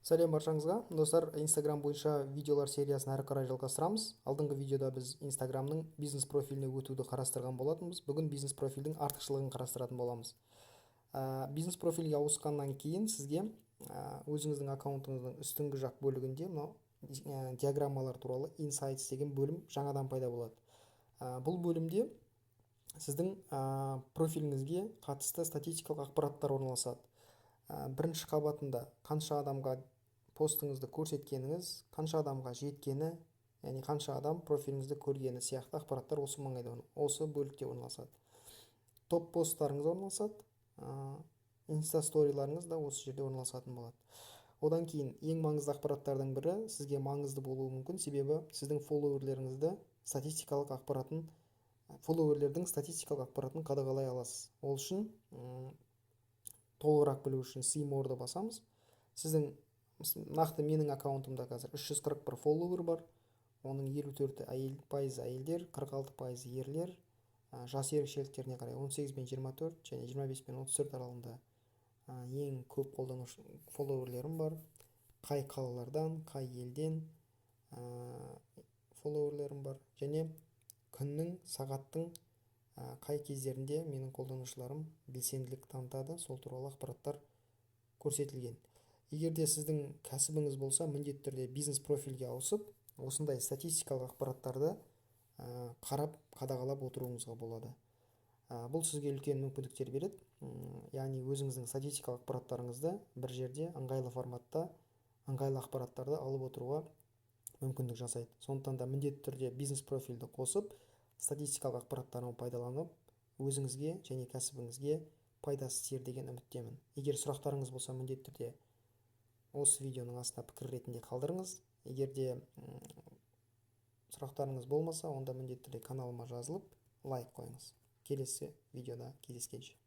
Сәлем баршаңызға, достар! Инстаграм бойынша видеолар сериясын әрі қарай жалғастырамыз. Алдыңғы видеода біз Инстаграмның бизнес профиліне өтуді қарастырған болатынбыз. Бүгін бизнес профильдің артықшылығын қарастыратын боламыз. Бизнес профильге ауысқаннан кейін сізге өзіңіздің аккаунтыңыздың үстіңгі жақ бөлігінде мынау диаграммалар туралы Insights деген бөлім жаңадан пайда болады. Бұл бөлімде сіздің профиліңізге қатысты статистикалық ақпараттар орналасады. Бірінші қабатында қанша адамға постыңызды көрсеткеніңіз, қанша адамға жеткені, яғни қанша адам профиліңізді көргені сияқты ақпараттар осы маңайда, осы бөлікте орналасады. Топ посттарыңыз орналасады, инста сториларыңыз да осы жерде орналасатын болады. Одан кейін ең маңызды ақпараттардың бірі сізге маңызды болуы мүмкін, себебі сіздің фолловерлеріңізді статистикалық ақпаратын, фолловерлердің статистикалық ақпаратын қадағалай аласыз. Ол үшін, толығырақ білу үшін See more-ды басамыз. Сіздің, нақты менің аккаунтымда қазір 341 фолловер бар. Оның 54 әйел, пайызы әйелдер, 46%-ы ерлер. Жас ерекшеліктеріне қарай 18 бен 24 және 25 пен 34 аралығында ең көп қолданушы фолловерлерім бар. Қай қалалардан, қай елден фолловерлерім бар және күннің, сағаттың қай кездерінде менің қолданушыларым белсенділік танытады, сол туралы ақпараттар көрсетілген. Егер де сіздің кәсібіңіз болса, міндетті түрде бизнес профильге ауысып, осындай статистикалық ақпараттарды қарап, қадағалап отыруыңызға болады. Бұл сізге үлкен мүмкіндіктер береді, яғни өзіңіздің статистикалық ақпараттарыңызды бір жерде ыңғайлы форматта, ыңғайлы ақпараттарды алып отыруға мүмкіндік жасайды. Сондықтан да міндетті түрде бизнес профильді қосып, статистикалық ақпараттарын пайдаланып, өзіңізге және кәсібіңізге пайдасы тиер деген үміттемін. Егер сұрақтарыңыз болса, міндетті түрде осы видеоның астына пікір ретінде қалдырыңыз. Егер де сұрақтарыңыз болмаса, онда міндетті түрде каналыма жазылып, лайк қойыңыз. Келесі видеода кездескенше!